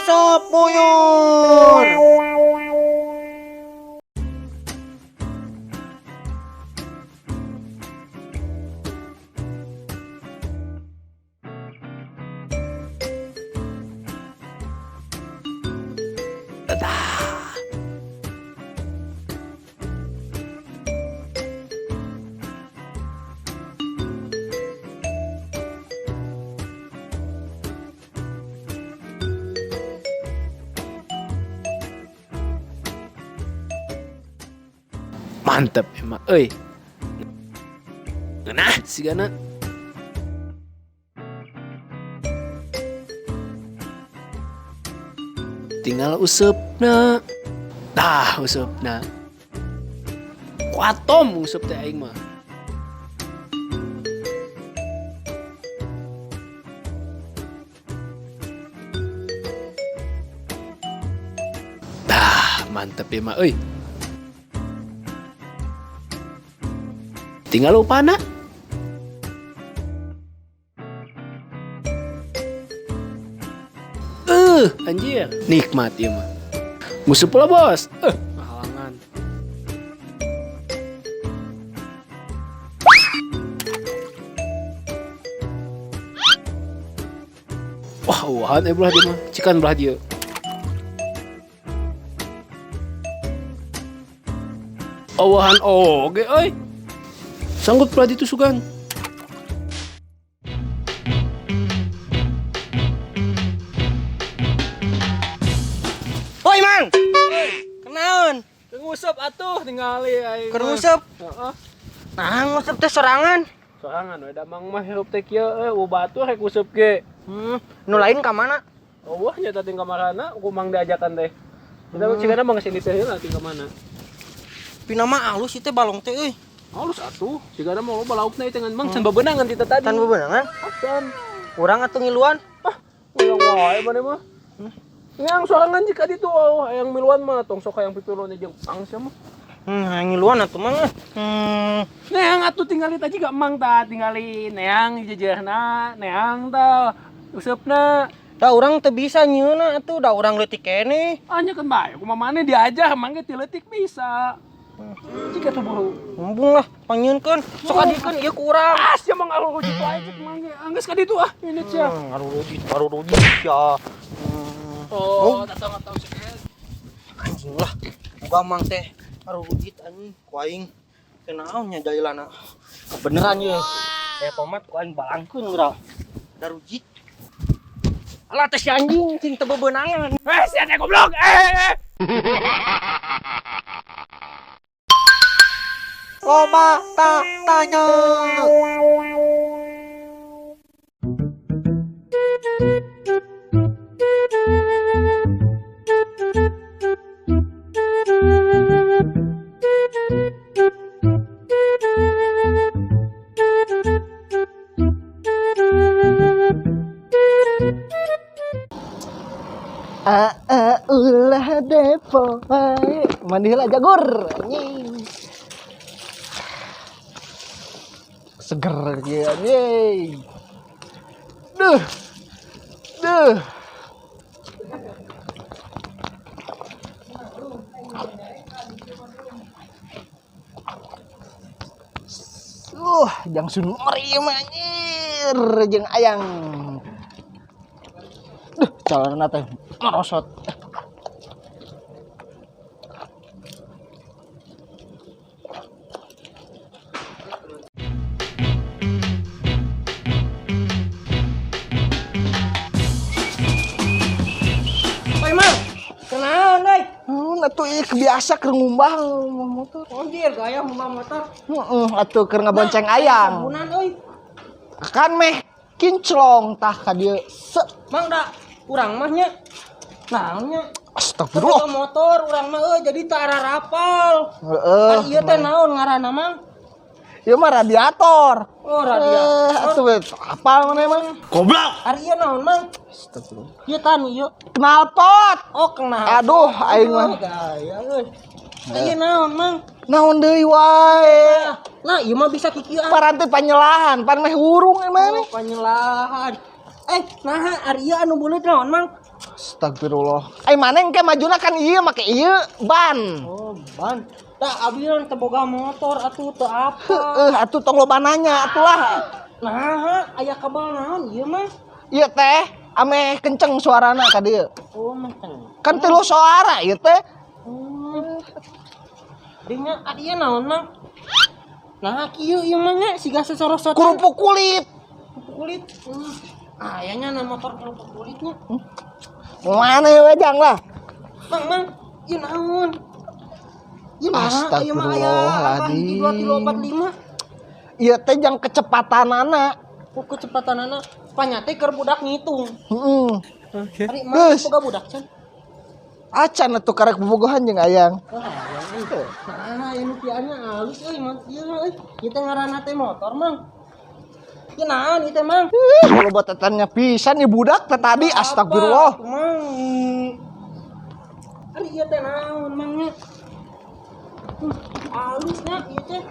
Nguseup buyur. Mantep emang euy. Nah, sigana. Tinggal usupna. Tah usupna. Ku atom usup teh aing mah. Tah, mantep ya mah euy. Tinggal upana. Anjir, nikmat ya mah. Musuh pula bos. Halangan. Wah, wahan belah dia mah. Cikan belah dia. Awahan oge euy. Sanggup belah ditu sugan. Oi, Mang. Kenaon? Nguseup atuh tingali aing. Keur nguseup. Heeh. Nah, nguseup teh sorangan. Sorangan we da mang mah hirup teh kieu euy, batur rek useup ge. Nu lain ka mana? Eueuh nya teh kamarana ku mang diajakan teh. Kita mah cigana mah geus ini teh heula ting ka mana. Pina mah alus ieu teh balong teh euy. Alus atuh, cigana mah loba laukna ieu teh ngan mang can bebenangan ti tadi. Tan bebenangan? Acan. Urang atuh ngiluan. Ah, urang wae maneh mah. Yang sorangan jika ditu oh, hayang miluan mah tong sok hayang pipiluan jeung pang sia mah. Hayang ngiluan atuh mang. Neang atuh tingali tadi gak mang ta, tingali neang jejerna, neang ta useupna. Da urang teu bisa nyieunna atuh, da urang leutik keneh. Ah nya kan bae, kumaha maneh diajar mang ge ti leutik bisa. Jika tuh buru. Embung lah, pangnyieunkeun. Sok adikeun ieu ku urang. Ah, sia mah ngarurujit wae cek mang ge. Anggeus ka ditu ah, ini sia. Ngarurujit sia. Oh, tatang-tatang cek. Anjing lah, boga mang teh ngarurujit anjing ku aing. Teu naon nya jailana. Kebeneran ye. Aya tomat ku aing balangkeun urang. Darujit. Alah teh si anjing cing teu bebenangan. Sia teh goblok. Loba ta tanya. Ulah depo mandi heula jagur anjing. Seger ieu anjing. Duh. Duh. Jang sunor ieu mah anjir jeung ayang. Duh, calonna teh merosot. Oi, Mang. Kenaon euy? Atuh ieu kebiasa keur ngumbah motor. Anjir, gaya ngumbah motor. Heeh, atuh keur ngabonceng ayang. Sabunan euy. Kan meh kinclong tah ka dieu. Mang da urang mah nya. Naon nya? Astagfirullah. Teu motor urang mah euy jadi teu ararapal. Heeh. Ari ieu teh naon ngaranna Mang? Ieu mah radiator. Oh, radiator. Atuh we apal maneh mah. Goblok. Ari ieu naon Mang? Astagfirullah. Ieu tan ieu. Knalpot. Oh, knalpot. Aduh, aing mah. Gaya euy. Ieu naon Mang? Naon deui wae. Nah, ieu mah bisa kikieuan. Paranti panyelahan, pan meh hurung emang Oh, panyelahan. Nah, ari ieu anu buleut naon Mang? Astagfirullah. Ai maneh engke majuna kan ieu make ieu ban. Oh, ban. Tah abi kan teu boga motor atuh teu apa. Heueuh, atuh tong loba nanya atuh lah. Nah, aya kabel naon ieu mah? Ieu teh ameh kenceng suarana ka dieu. Oh, mah kenceng. Kan tilu suara ieu teh. Dinya ah, ieu naon, Mang? Nah, kieu ieu mah nya siga sosorosotan. Kerupuk kulit. Kerupuk kulit. Ayahnya na motor kerupuk kulitnya. Mana ya wajang lah. Mang, Mang, ieu naon? Ieu mah, ieu mah aya apa? Astagfirullahaladzim. 2 3 4 5. Ieu teh jang kecepatanana. Ku kecepatanana panyate keur budak ngitung. Heeh. Ari mang Geus. boga budak can. Acan atuh karek bobogohan jeung ayang. Wah, ayang euy. Nah, ini piannya halus euy, Mang. Ieu euy. Ieu teh ngaranna teh motor, Mang. Ieu naon ieu teh, Mang? Ih, loba tetannya pisan ieu budak teh tadi, astagfirullah. Apa, Mang? Ari ieu teh naon, Mang nya? Halusnya ieu teh.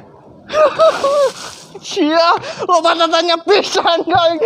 Sia, loba tetanya pisan guys.